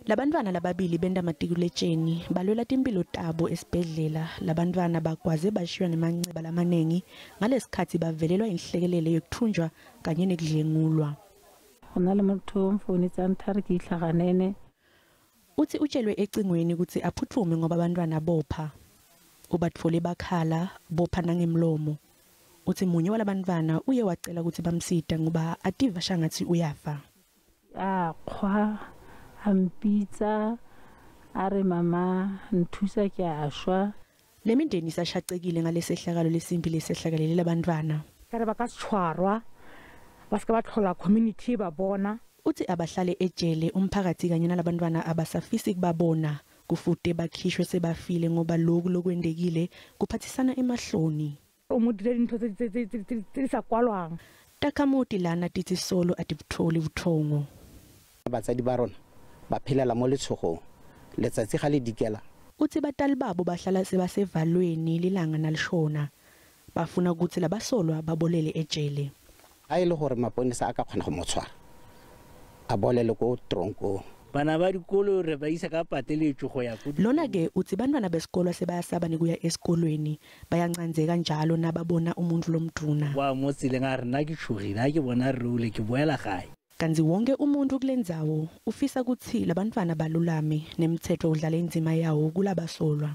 Labantwana lababili benta matikuletjeni balwela timphilo tabo esibhedlela. Labantwana bagwaze bashiywa nemanceba lamanengi ngalesikhatsi bavelelwa inhlekelele yekuthunjwa kanye nekudlengulwa. Go na le motho o mfounetse a nthare ke itlhaganene. Uthi utshelwe ecingweni ukuthi aphuthume ngoba abantwana bopha. Ubatfole bakhala bopha nangemlomo. Uthi munye walabantwana uye wacela ukuthi bamsite ngoba ativa shangathi uyafa. A kgwa a mpitsa a re mama nthusa ke a shwa. Le mindeni isashacekile ngalesehlakalo lesimbi lesehlakalele labantwana. Ka re ba ka tshwarwa ba se ka ba tlhola community ba bona. Uthi abahlale ejele umphakathi kanye nalabantwana abasafisi kubabona kufute bakhishwe sebafile ngoba lokhu lokwendekile kuphathisana emahloni. O mo dire dintho tse di sa kwalwang. Takhamuti lana tithi solo atibutholi buthongo. Batsadi ba rona ba phelela mo letshogong letsatsi ga le dikela. Uthi batali babo bahlala sebasevalweni lilanga nalishona. Bafuna ukuthi labasolwa babolele ejele. Ha e le gore maponesa a ka kgona go mo tshwara a bolele ko tronkong. Bana ba dikolo re ba isa ka pateletso go ya ko Lona ke uthi bantwana besikolo sebayasaba nekuya esikolweni bayancanzeka njalo nababona umuntu lomduna. Wa mo tseleng a re nna ke tshogile ha ke bona role ke boela gae. Kanti wonke umuntu kulendzawo ufisa ukuthi labantwana balulame nemthetho udlala indzima yawo kulabasolwa.